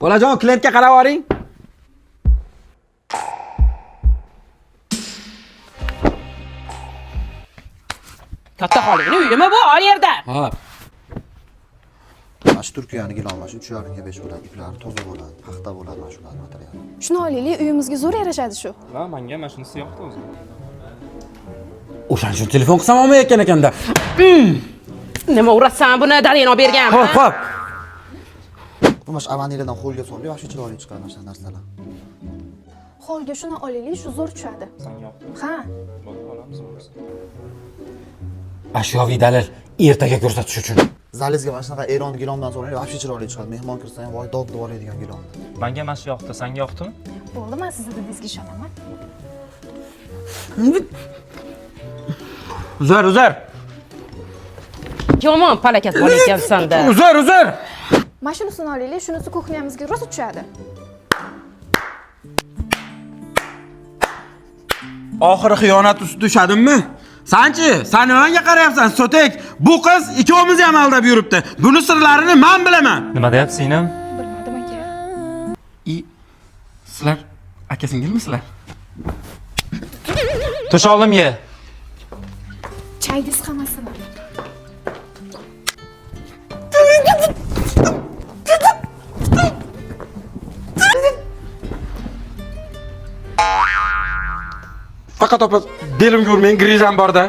Bolajon, klientga qarab oling. Katta xolingni uyimi bu, ol yerda. Hop. Mana shu Turkiyani gilam, mana shu 3,5 ga 5 bo'ladi. Iplari toza bo'ladi, paxta bo'ladi mana shularni materiali. Shuni olaylik, uyimizga zo'r yarashadi shu. Ha, menga mana shunisi yoqdi o'zi. O'shaning uchun telefon qilsam olmayotgan ekanda. Nima urasan buni, dadang olib berganmi? Hop, hop. Bu mana shu Avaneladan qo'lga solib, yaxshi chiroyli chiqadi mana shu narsalar. Holga shuni olaylik, shu zo'r tushadi. Senga yoqdi. Ha, Bo'ldi, olamiz bo'lmasa. Ashyoviy dalil ertaga ko'rsatish uchun. Zalizga mana shunaqa Eron gilomdan soling, вообще chiroyli chiqadi. Mehmon kirsa ham voy dod deb oladigan gilomdan. Menga mana shu yoqdi, senga yoqdimi? bo'ldi, men sizni dedingizga ishonaman. Uzr, uzr. Yomon palakat bor ekansan-da. Uzr, uzr. Mana shunisini olaylik, shunisi kuxnyamizga rosa tushadi. Oxiri xiyonat ustida tushadimmi? Sanchi, san nimanga qarayapsan, sotek? Bu qiz ikkovimizni ham aldab yuribdi. Buni sirlarini men bilaman. Nima deyapsiz, inim? Bilmadim aka. I sizlar aka singilmisizlar? Tush oldimga. Chaydingiz hammasini. Faqat opa belimga urmang, grijam borda.